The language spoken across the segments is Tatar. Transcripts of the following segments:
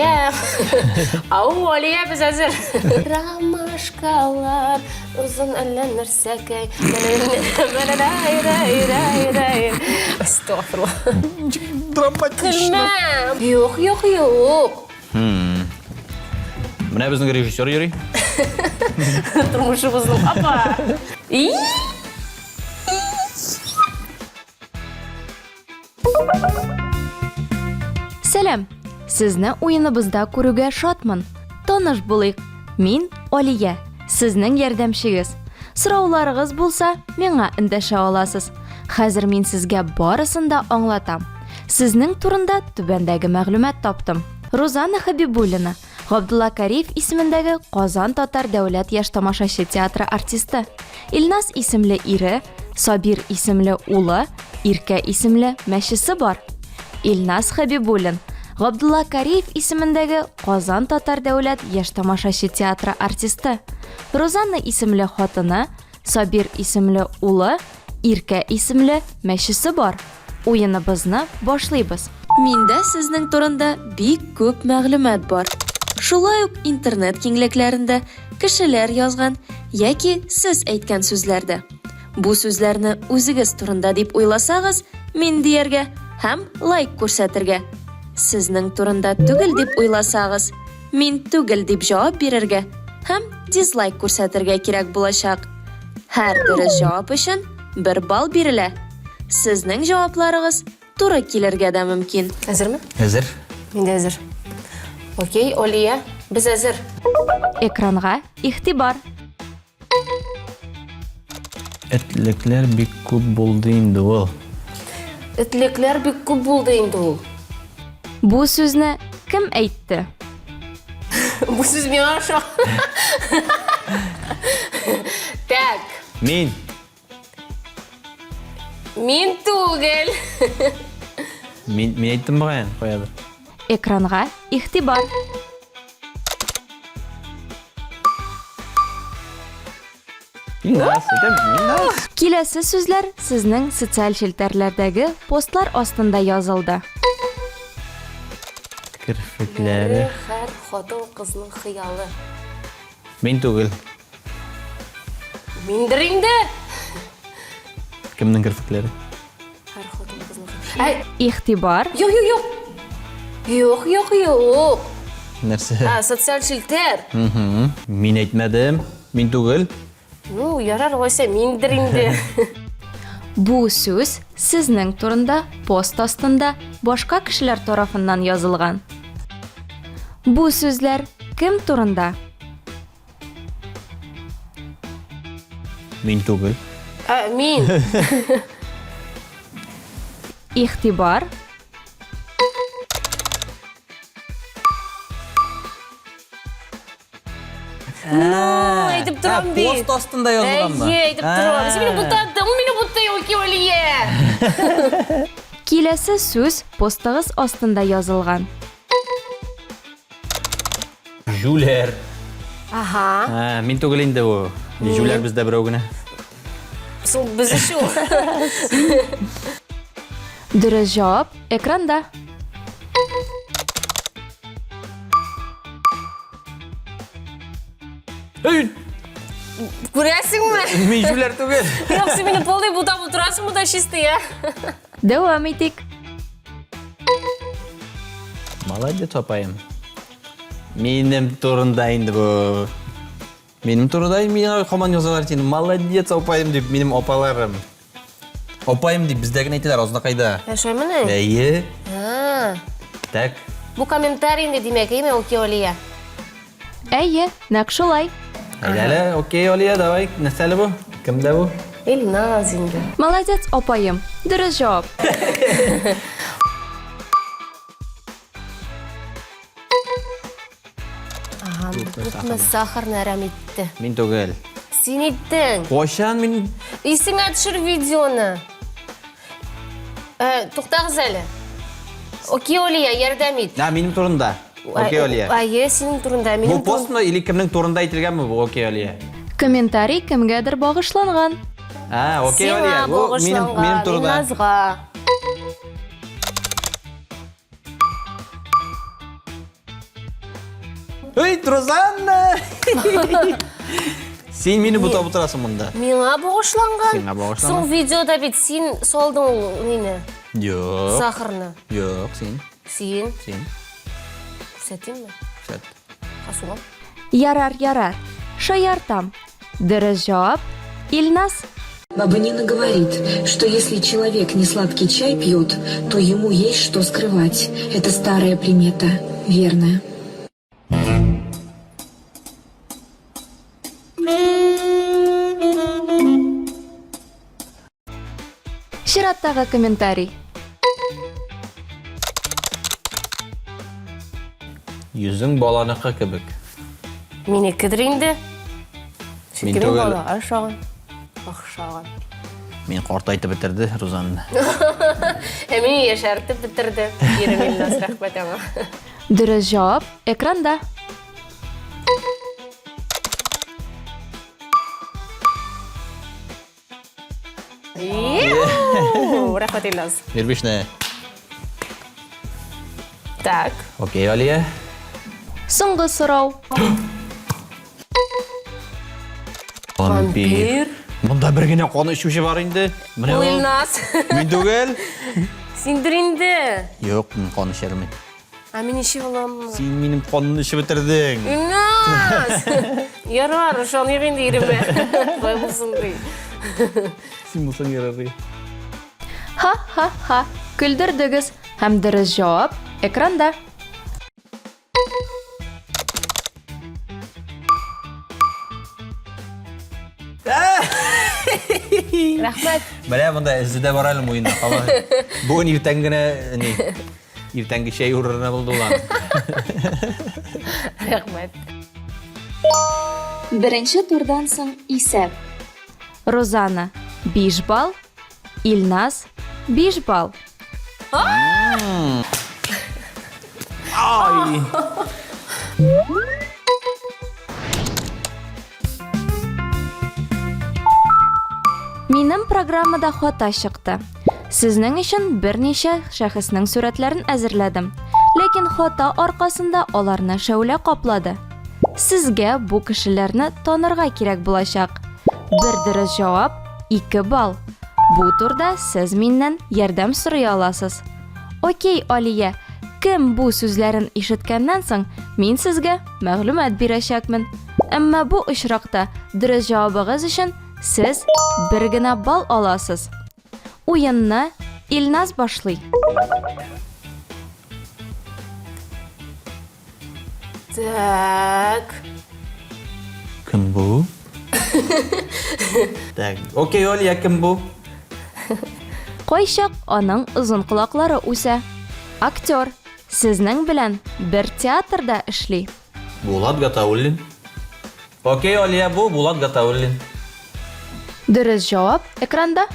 Алия. Ау, Алия, без әзер. Ромашкалар, озын әллә нәрсәкәй. Астагфирулла. Драматично. Көлмә. Юк, юк, юк. Менә безнең режиссер йөри. Тормышыбызның апа. И! Сәлам! Сезне уеныбызда күрүгә шатмын. Таныш булыйк. Мин Алия, сезнең ярдәмчегез. Сорауларыгыз булса, миңа эндәшә аласыз. Хәзер мин сезгә барысын да аңлатам. Сезнең турында түбәндәге мәгълүмат таптым. Рузана Хабибуллина, Габдулла Кариев исемендәге Казан татар дәүләт яшь тамашачы театры артисты. Илназ исемле ире, Сабир исемле улы, Иркә исемле мәчесе бар. Илназ Хабибуллин, Габдулла Кариев исемендәге Казан татар дәүләт яшь тамашачы театры артисты. Розанна исемле хатыны, Сабир исемле улы, Иркә исемле мәчесе бар. Уеныбызны башлыйбыз. Миндә сезнең турында бик күп мәгълүмат бар. Шулай ук интернет киңлекләрендә кешеләр язган яки сез әйткән сүзләр дә. Бу сүзләрне үзегез турында дип уйласагыз, мин дияргә һәм лайк күрсәтергә. Сезнең турында түгел дип уйласагыз, мин түгел дип җавап бирергә һәм дизлайк күрсәтергә кирәк булачак. Һәр дөрес җавап өчен бер балл бирелә. Сезнең җавапларыгыз туры килергә дә мөмкин. Әзерме? Әзер. Мин дә әзер. Окей, Олия, без әзер. Экранга игътибар. Этлекләр бик күп булды инде ул. Этлекләр бик күп булды инде ул. Бу сүзне кем әйтте? Бу сүз миңа ошап. Так. Мин. Мин түгел. Мин, мин әйттем бугай, каядыр. Экранга игътибар. Илназ, әйтәм, Илназ. Киләсе сүзләр сезнең социаль челтәрләрдәге постлар астында язылды. Керфекләре. Һәр хатын-кызның хыялы. Мин түгел. Миндер инде. Кемнең керфекләре? Һәр хатын-кызның. Әй, Игътибар. юк, юк, юк. Юк, юк, юк. Нәрсә? А, социаль челтәр. Мгм. Мин әйтмәдем. Мин түгел. Ну, ярар, алайса, миндер инде. Бу сүз сезнең турында пост астында башка кешеләр тарафыннан язылган. Бу сүзләр кем турында? Мин түгел. Ә, мин. Игътибар. Ну, әйтеп торам бит. Пост астында язылганмы? Әйе, әйтеп торам. Син мине бутадың, ул мине бутый, окей, Алия. Киләсе сүз постыгыз астында язылган. Җүләр. Ага. Ә, мин түгел инде бу. Җүләр бездә берәү генә. Соң без өчәү. Дөрес җавап экранда. Эй, Күрәсеңме? мин җүләр түгел. Юк, син мине полный бутап утырасың монда чистый, а? Дәвам итик. Молодец, апаем. Минем турында инде бу. Минем турында миңа һаман язалар син. Молодец, апаем дип, минем апаларым. Апаем дип бездә генә әйтәләр, Азнакайда. Ә шулаймыни? Әйе. А. Так. Бу комментарий инде, димәк, әйме, окей, Алия. Әйе, нәкъ шулай. Әйдә әле, окей, Алия, давай. Нәрсә әле бу? Кемдә бу? Илназ инде. Молодец, апаем. Дөрес җавап. Ага, күпме сахарны әрәм итте. Мин түгел. Син иттең. Кайчан мин Исеңә төшер видеоны. Э, туктагыз әле. Окей, Олия, ярдәм ит. Ә, минем турында. Окей, Олия. Әйе, синең турында. Бу Минем постмы или кемнең турында әйтелгәнме бу, окей, Олия? Комментарий кемгәдер багышланган. А, окей, Сиңа Олия. Бу минем багышланган, минем турында. Илназга. Эй, Розанна! Син мине бутап утырасың монда. Миңа багышланган. Сиңа багышланган. Соң видеода бит син салдың ул мине. Юк. Сахарны. Юк, син. Син. Син. Күрсәтимме? Күрсәт. Хасулам. Ярар, ярар. Шаяртам. Дөрес җавап Илназ. Баба Нина говорит, что если человек не сладкий чай пьет, то ему есть что скрывать. Это старая примета, верная. Чираттагы комментарий. Йөзең баланыкы кебек. Минекедер инде. Мин Чөнки мин түгел. бала ошаган. Охшаган. Мин картайтып бетерде Рузанны. Ә мине яшәртеп бетерде. Ирем Илназ, рәхмәт аңа. Дөрес җавап экранда. Рәхмәт, Илназ. Бирбишне. Так. Окей, Алия. Соңгы сорау. Вампир. Монда бер генә кан эчүче бар инде. Менә Ул ул. Илназ. Мин түгел. Синдер инде. Юк, мин кан эчәрмен. Ә мин эчеп аламмы? Син минем канны эчеп бетердең. Илназ! Ярар, ышаныйк инде иремә. Болай булсын ди. Син булсаң ярар ди. Ха-ха-ха. Көлдердегез. Һәм дөрес җавап экранда. Рәхмәт. Менә монда эзе дә бар әле муенда. Бүген иртән генә ни Иртәнге чәй урынына булды ул аның. Рәхмәт. Беренче турдан соң исәп. Розана 5 балл, Илназ 5 балл. Ай! Минем программада хата чыкты. Сезнең өчен берничә шәхеснең сурәтләрен әзерләдем. Ләкин хата аркасында аларны шәүлә каплады. Сезгә бу кешеләрне танырга кирәк булачак. Бер дөрес җавап 2 балл. Бу турда сез миннән ярдәм сорый аласыз. Окей, Алия, кем бу сүзләрен ишеткәннән соң, мин сезгә мәгълүмат бирәчәкмен. Әмма бу очракта дөрес җавабыгыз өчен сез бер генә балл аласыз. Уенны Илназ башлый. Так. Кем бу? Так, окей, Оля, кем бу? Кайчак аның озын колаклары үсә. Актер, сезнең белән бер театрда эшли. Булат Гатауллин. Окей, Оля, бу Булат Гатауллин. Дөрес җавап экранда.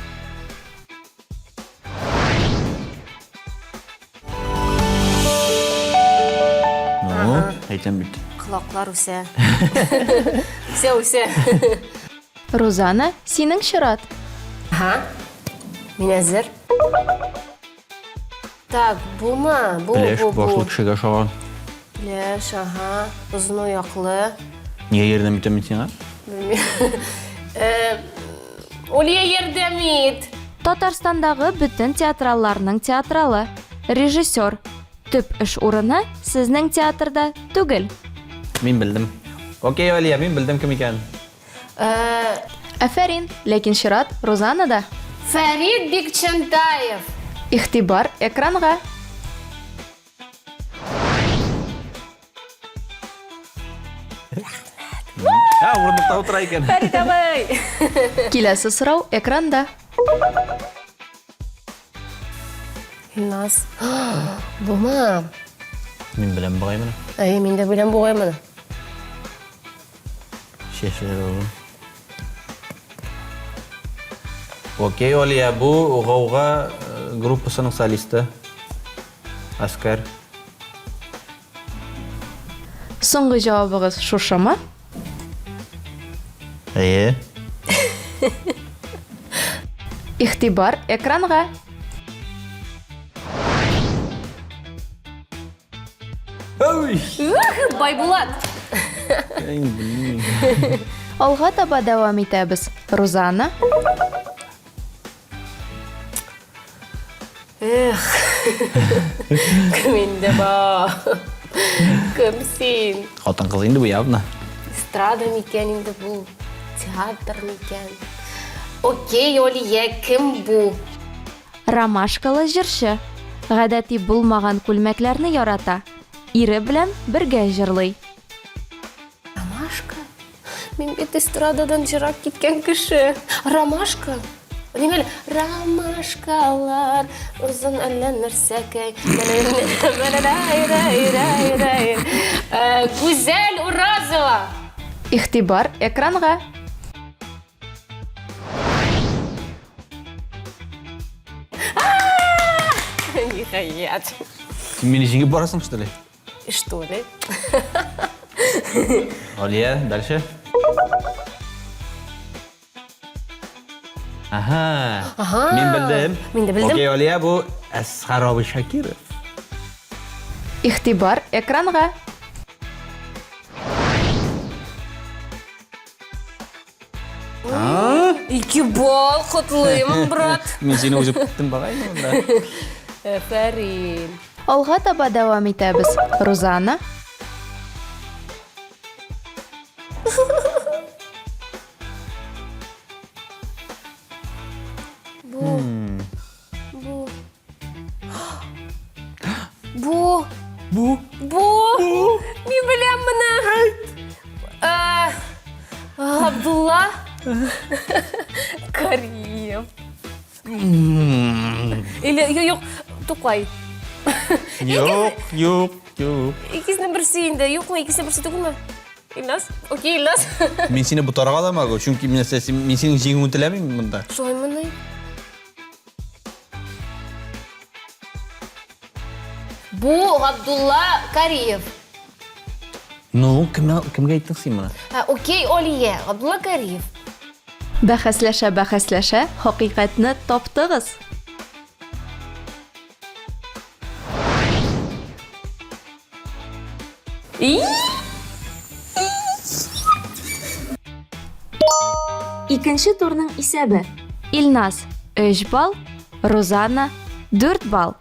Ну, әйтәм бит. Колаклар үсә. Үсә, үсә. Рузана, синең чират. Ага. Мин әзер. Так, бумы? Бу, Пеләш бу, бу. башлы кешегә ошаган. Пеләш, ага. Озын аяклы. Нигә ярдәм итәм мин сиңа? Белмим. Э, Улья ярдәм ит. Татарстандагы бөтен театралларның театралы. Режиссер. Төп эш урыны сезнең театрда түгел. Мин белдем. Окей, Алия, мин белдем кем икәнен. Э, Афәрин, ләкин чират Розанада. Фәрит Бикчәнтаев. Игътибар экранга. Ә, урындыкта утыра икән. Фәрит абый. Киләсе сорау экранда. Илназ. Бума. Мин беләм бугай моны. Әй, мин дә беләм бугай моны. Чәчләре озын. Окей, Олия, бу Гауга э, группасының солисты. Аскар. Соңгы җавабыгыз шушымы? Әйе. Игътибар экранга. Ой! Ух, Байбулат! Алга таба дәвам итәбез. Рузана. Эх, кем инде бу? Кем син? Хатын-кыз инде бу явно. Эстрада микән инде бу? Театр микән? Окей, Олия, кем бу? Ромашкалы җырчы. Гадәти булмаган күлмәкләрне ярата. Ире белән бергә җырлый. Ромашка? Мин бит эстрададан җырак киткән кеше. Ромашка? Нимә әле? Ромашкалар озын әллә нәрсәкәй. Э, Гүзәл Уразова. Игътибар экранга. Ниһаять. Син мине җиңеп барасың, что ли? Что ли? Алия, дальше. Ага. Ага. Мин белдем. Мин дә белдем. Окей, Алия, бу Әсхар абый Шакиров. Игътибар экранга. Ике балл котлыйм, брат. Мин сине узып киттем багай монда. Әфәрин. Алга таба дәвам итәбез. Рузана. Бу. Бу. Бу. Бу. Бу. Мин беләм моны. Э, Абдулла. Кариев. Или юк, Тукай. Юк, юк, юк. Икесенең берсе инде. Юкмы, икесенең берсе түгелме? Илназ? Окей, Илназ. Мин сине ботарга да могу, чөнки мин синең җиңүен теләмим монда. Шулаймыни? Бу Габдулла Кариев. Ну, кемгә кемгә әйттең син моны? Ә, окей, Олия, Габдулла Кариев. Бәхәсләшә, бәхәсләшә, хакыйкатьне таптыгыз. Икенче турның исәбе. Илназ 3 балл, Рузана 4 балл.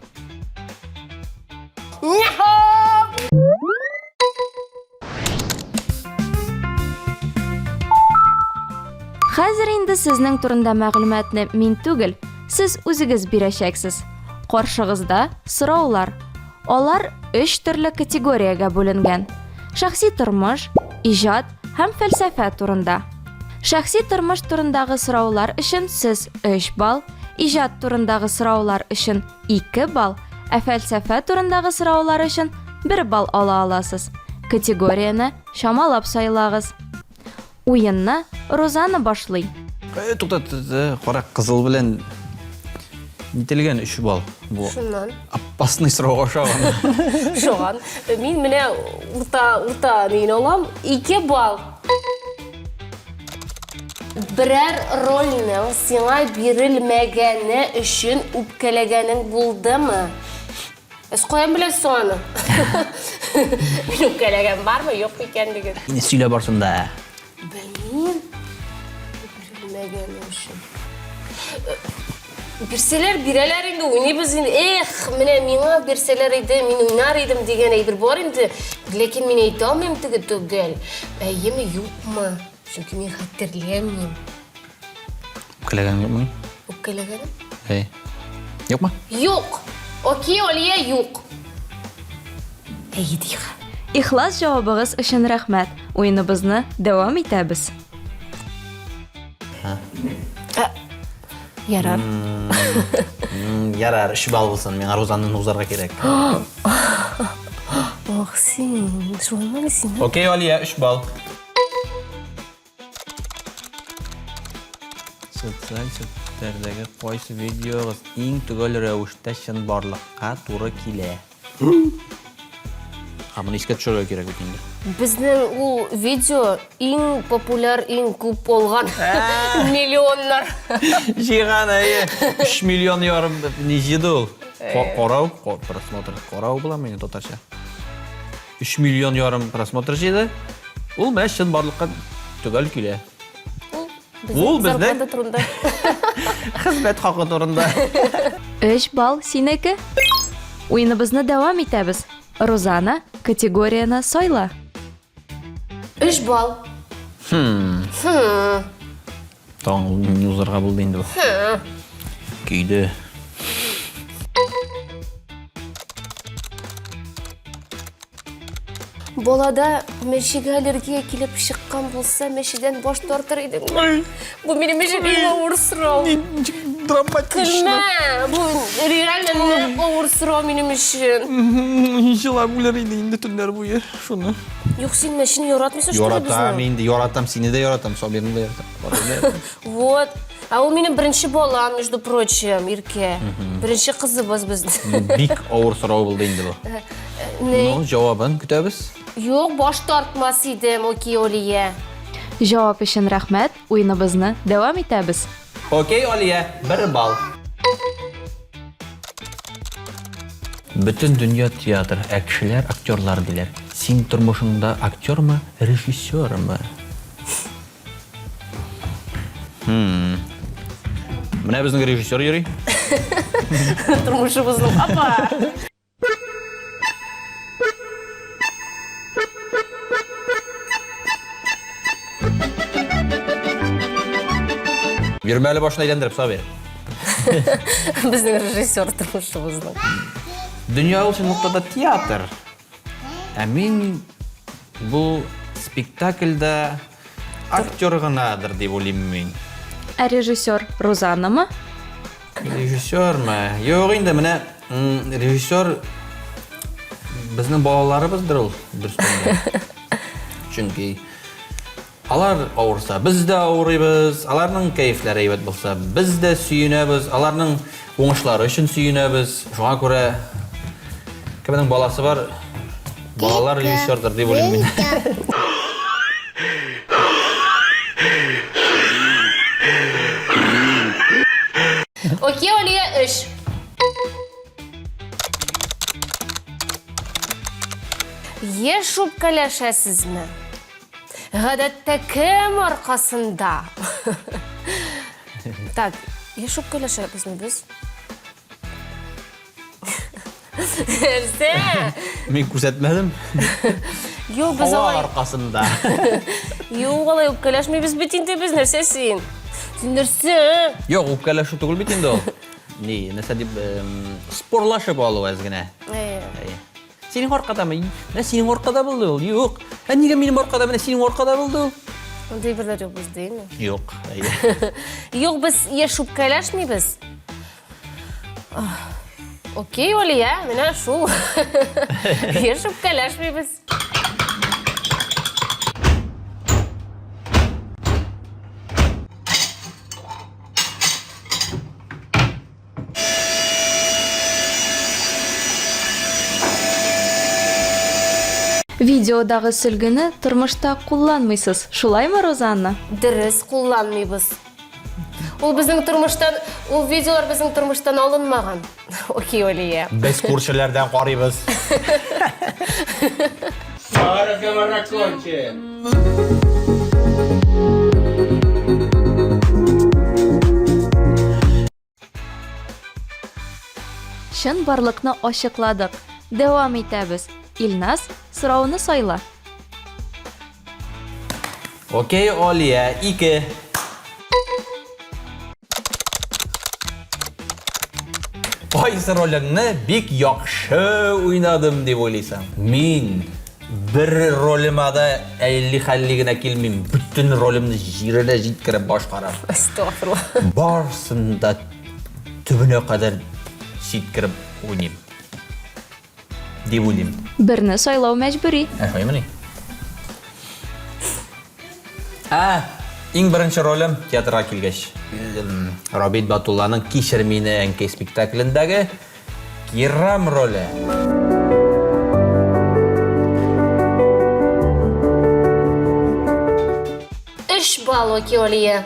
Хәзер инде сезнең турында мәгълүматны мин түгел, сез үзегез бирәчәксез. Каршыгызда сораулар. Алар өч төрле категориягә бүленгән. Шәхси тормыш, иҗат һәм фәлсәфә турында. Шәхси тормыш турындагы сораулар өчен сез 3 балл, иҗат турындагы сораулар өчен 2 балл, ә фәлсәфә турындагы сораулар өчен 1 балл ала аласыз. Категорияне чамалап сайлагыз. Уенны Розана башлый. Э, тукта, тукта, кара кызыл белән нителгән 3 балл. Бу Шуннан. опасный сорауга ошаган. Шуган. Мин менә урта, урта нин алам. 2 балл. Берәр рольнең сиңа бирелмәгәне өчен үпкәләгәнең булдымы? Сез каян беләсез соң аны? Мин үпкәләгән бармы, юк икәнлеген. Не сөйлә барсын да. Белмим. Бирелмәгәне өчен. Бирсәләр, бирәләр инде, уйныйбыз инде. Эх, менә миңа бирсәләр иде, мин уйнар идем дигән әйбер бар инде. Ләкин мин әйтә алмыйм теге төгәл. Әйеме, юкмы? Чөнки мин хәтерләмим. Үпкәләгән юкмы? Үпкәләгәнем? Әй. Юкмы? Юк. Окей, Алия, юк. Әйе, диха. Ихлас җавабыгыз өчен рәхмәт. Уеныбызны дәвам итәбез. Ярар. Ярар, өч балл булсын. Миңа Рузанны узарга кирәк. Ох, син, шулаймы син? Окей, Алия, өч балл. Социаль челтәрдәге кайсы видеогыз иң төгәл рәвештә чынбарлыкка туры килә? Ха, моны искә төшерергә кирәк бит инде. Безнең ул видео иң популяр, иң күп алган миллионнар. Җыйган, әйе. 3 миллион ярым ни җыйды ул? Карау, просмотр. Карау буламы инде татарча? 3 миллион ярым просмотр җыйды. Ул менә чынбарлыкка төгәл килә. Ул безнең турында. Хезмәт хакы турында. 3 балл синеке. Уеныбызны дәвам итәбез. Розана, категорияне сайла. 3 балл. Хм. Хм. Таң узарга булды инде бу. Көйде. Балада мәчегә аллергия килеп чыккан булса, мәчедән баш тартыр идеңме? Бу минем өчен иң авыр сорау. Драматично. Көлмә! Бу реально нык авыр сорау минем өчен. Җылап үләр иде инде төннәр буе шуны. Юк, син мәчене яратмыйсың, что ли, Яратам безнең? инде, яратам, сине дә яратам, Сабирны да яратам. Барыны да яратам. Вот. Ә ул минем беренче балам, между прочим, Иркә. Беренче кызыбыз безнең. Бик авыр сорау булды инде бу. Ни? Ну, җавабын көтәбез. Юк, баш тартмас идем, окей, Олия. Җавап өчен рәхмәт, уеныбызны дәвам итәбез. Окей, Алия, бер балл. Бөтен дөнья театр, ә кешеләр актерлар диләр. Син тормышыңда актермы, режиссермы? Хм. Менә безнең режиссер йөри. Тормышыбызның апа. Йөрмәле башын әйләндереп, Сабир. Безнең режиссер тормышыбызның. Дөнья ул чынлыкта да театр. Ә мин бу спектакльдә актер гынадыр дип уйлыйм мин. Ә режиссер Рузанамы? Режиссермы? Юк инде, менә режиссер безнең балаларыбыздыр ул, дөрестән дә. Чөнки Алар авырса, без дә авырыйбыз, аларның кәефләре әйбәт булса, без дә сөенәбез, аларның уңышлары өчен сөенәбез. Шуңа күрә кемнең баласы бар, балалар режиссердыр дип уйлыйм мин. Окей, Алия, өч. Еш үпкәләшәсезме? Гадәттә кем аркасында? Так, еш үпкәләшәбезме без? Нәрсә? Мин күрсәтмәдем. Юк, без Һава алай. аркасында. Юк, алай үпкәләшмибез бит инде без. Нәрсә син? Син нәрсә? Юк, үпкәләшү түгел бит инде ул. Ни, нәрсә дип, спорлашып алу әз генә. Әйе. Әйе. Синең аркадамы? Менә синең аркада булды ул. Юк. Ә нигә минем аркада, менә синең аркада булды ул? Андый әйберләр юк бездә, әйеме? Юк. Әйе. Юк, без еш үпкәләшмибез. Окей, Олия, менә шул. Еш үпкәләшмибез. Видеодагы сөлгене тормышта кулланмыйсыз, шулаймы, Розанна? Дөрес, кулланмыйбыз. Ул безнең тормыштан, ул видеолар безнең тормыштан алынмаган. Окей, Олия. Без күршеләрдән карыйбыз. Разговор окончен. Чынбарлыкны ачыкладык. Дәвам итәбез. Илназ, сорауны сайла. Окей, Алия, ике. Кайсы ролеңне бик яхшы уйнадым дип уйлыйсың? Мин бер ролемә дә әлли-хәлли генә килмим. Бөтен ролемне җиренә җиткереп башкарам. Әстәгъфирулла. Барысын да төбенә кадәр җиткереп уйныйм. Дип уйлыйм. Берне сайлау мәҗбүри. Ә, шулаймыни? Ә, иң беренче ролем театрга килгәч. Рабит Батулланың Кичер мине, әнкәй спектаклендәге Кирам роле. Өч балл, Окиолия.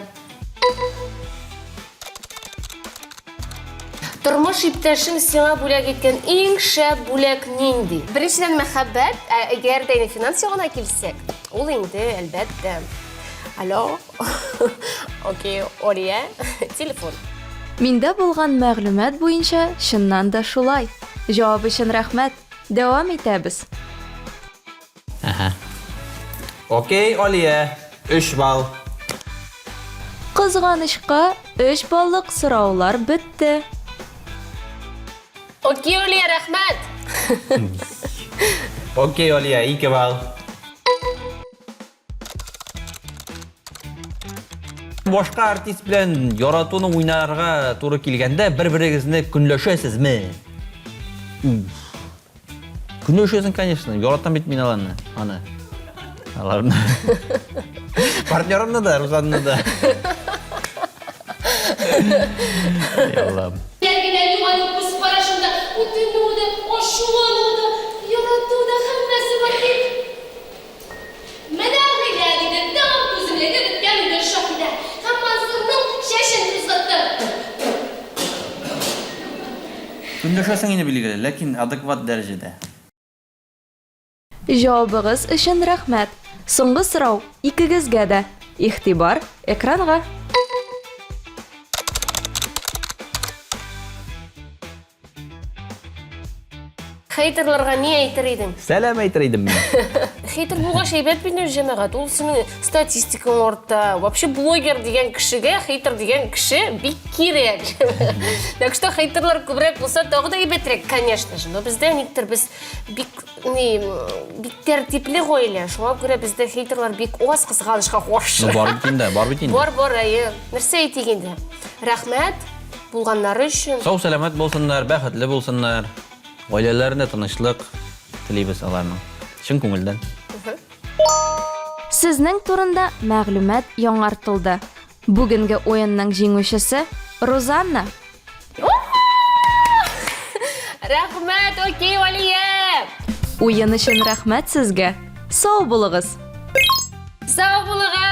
Тормыш иптәшең сиңа бүләк иткән иң шәп бүләк нинди? Беренчедән мәхәббәт, ә әгәр дә инде финанс ягына килсәк, ул инде, әлбәттә. Алло. Окей, Ория, телефон. Миндә булган мәгълүмат буенча, чыннан да шулай. Җавап өчен рәхмәт. Дәвам итәбез. Әһә. Окей, Алия, 3 балл. Кызганычка, 3 баллык сораулар бетте. Окей, Алия, рәхмәт. Окей, Алия, 2 балл. Башка артист белән яратуны уйнарга туры килгәндә бер-берегезне көнләшәсезме? Уф. Көнләшәсең, конечно. Яратам бит мин аларны. Аны. Аларны. Партнерымны да, Рузанны да. Аллам. Генә юк аның күз карашында, үтенү дә, ачулану да, ярату да, һәммәсе бар тик. Менә гаилә, диде тәмам түземлеге беткән Гөлшаһидә һәм Мансурның чәчен тузгытты. Көнләшәсең инде, билгеле, ләкин адекват дәрәҗәдә. Җавабыгыз өчен рәхмәт. Соңгы сорау икегезгә дә. Игътибар, экранга! Хейтерларга ни әйтер идең? Сәлам әйтер идем мин. Хейтер булгач әйбәт бит инде җәмәгать. Ул синең статистикаң арта. Вообще блогер дигән кешегә хейтер дигән кеше бик кирәк. Так что хейтерлар күбрәк булса, тагы да әйбәтрәк, конечно же. Но бездә никтер без бик ни бик тәртипле гаилә. Шуңа күрә бездә хейтерлар бик аз, кызганычка каршы. Ну бар бит инде, бар бит инде. Бар, бар, әйе. Нәрсә әйтик инде? Рәхмәт булганнары өчен. Сау сәламәт булсыннар, бәхетле булсыннар. Гаиләләренә тынычлык телибез аларның. Чын күңелдән. Сезнең турында мәгълүмат яңартылды. Бүгенге уенның җиңүчесе Рузанна. Рәхмәт, окей, Валия! Уен өчен рәхмәт сезгә. Сау булыгыз! Сау булыгыз!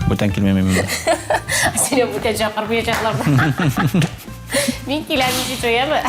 Бүтән килмим мин. Сине бүтән чакырмаячаклар. Мин киләм, ничек, яме?